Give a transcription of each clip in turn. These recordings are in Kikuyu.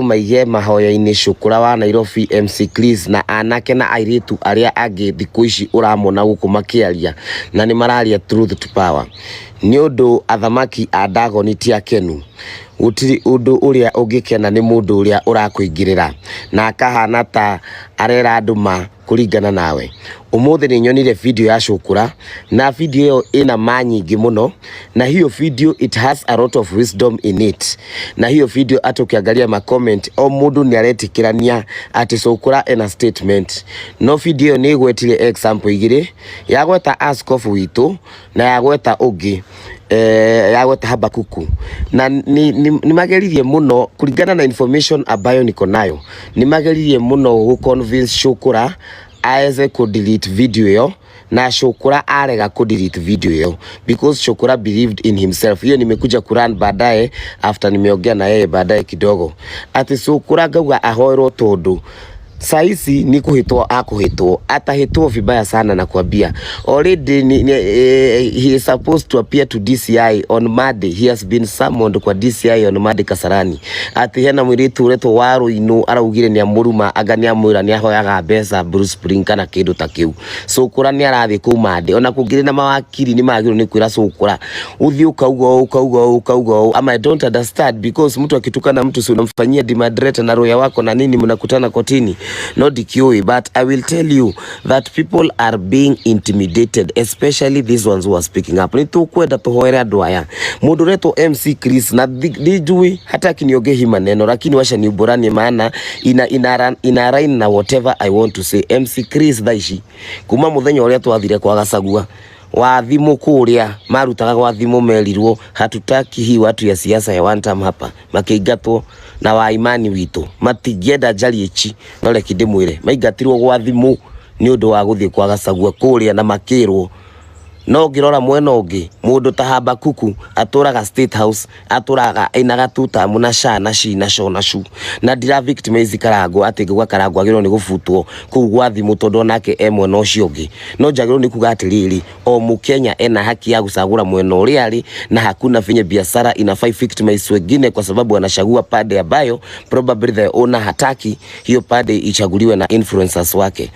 Maige mahoya-inĩ Cukura wa Nairobi MC Chris na anake na airĩtu arĩa angĩ thikũ ici ũramona gũkũ makĩaria na nĩ mararia truth to power, nĩ ũndũ athamaki a Ndagoni ti akenu. Gũtirĩ ũndũ ũrĩa ũngĩkena nĩ mũndũ ũrĩa ũrakũingĩrĩra na akahana ta arera andũ ma kũringana nawe. Ũmũthĩ nĩ nyonire video ya Cukura na video ĩyo ĩna ma nyingĩ mũno, na hiyo video, it has a lot of wisdom in it. Na hiyo video, hata ukiangalia ma comment, o mũndũ nĩ aretĩkĩrania atĩ Cukura ena statement. No video ĩyo nĩ ĩgwetire example igĩrĩ, yagweta askofu witũ na yagweta ũngĩ, yagweta Habakuku, na nĩ mageririe mũno kũringana na information ambayo niko nayo, nĩ mageririe mũno gũ convince Cukura aweze ku delete video ĩyo, na Shukura arega ku delete video ĩyo because Shukura believed in himself. Hiyo nimekuja kulearn baadaye after nimeongea na yeye baadaye kidogo, ati Shukura ngauga ahoerwo tondu saizi ni kuhitwo, akuhitwo, atahitwo vibaya sana. Na kuambia already he is supposed to appear to DCI on Monday. He has been summoned kwa DCI on Monday Kasarani, ati hena mwiritu uretwo Waruinu araugire ni amuruma, anga ni amwira ni ahoyaga mbeca Bruce Spring kana kindu ta kiu. Cukura ni arathie kuu Monday, ona kungiri na mawakiri ni magirwo ni kwira Cukura uthie ukauga ũũ, ukauga ũũ, ukauga ũũ. Ama I don't understand, because mtu akitukana mtu, si unamfanyia demandretter na roya wako na nini, mnakutana kotini? No ndikiũĩ, but I will tell you that people are being intimidated, especially these ones who are speaking up. Nĩ tũkwenda tũhoere andũ aya. Mũndũ ũretwo MC Chris na ndijui hata akiniongea hii maneno, lakini wacha niuboranie, maana ina align na whatever I want to say. MC Chris, thaa ici kuma muthenya ũrĩa twathire kwa Gacagua wa thimũ kũrĩa marutaga gwa thimũ, merirwo hatutaki hii watu ya siasa ya one time hapa, makĩingatwo na wa imani witũ matingĩenda njarie chi, no reke ndĩmwĩre maingatirwo gwa thimũ nĩ ũndũ wa gũthiĩ kwa Gacagua kũrĩa na makĩrwo. No ngĩrora mwena ũngĩ, mũndũ ta Habakuku atũraga State House, atũraga ainaga tutamu na sha na shi na sho na shu, na ndira victimize Karango atĩ ngauga Karango agĩrĩirwo nĩ gũbutwo kũu gwa thimũ tondũ onake e mwena ũcio ũngĩ. No njagĩrĩirwo nĩ kuga atĩrĩrĩ, o Mũkenya ena haki ya gũcagũra mwena ũrĩa arĩ, na hakuna venye biashara inafai victimize wengine kwa sababu anachagua pande ambayo probably the owner hataki hiyo pande ichaguliwe na influencers wake.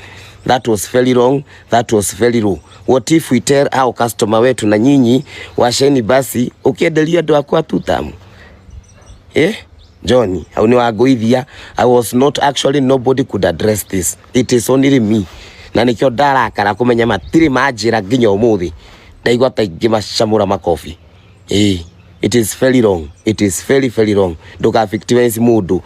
That was very wrong, that was very low. What if we tell our customer wetu, na nyinyi washeni basi ukiendelia andũ akwa tutamu, eh? John, hau ni wangũithia. I was not actually, nobody could address this, it is only me, na nikio ndarakara kumenya matirĩ manjĩra nginya ũmũthĩ. Ndaigua ta ingĩmacamũra makobi. Eh, it is very wrong, it is very very wrong. Ndũka victimize mũndũ.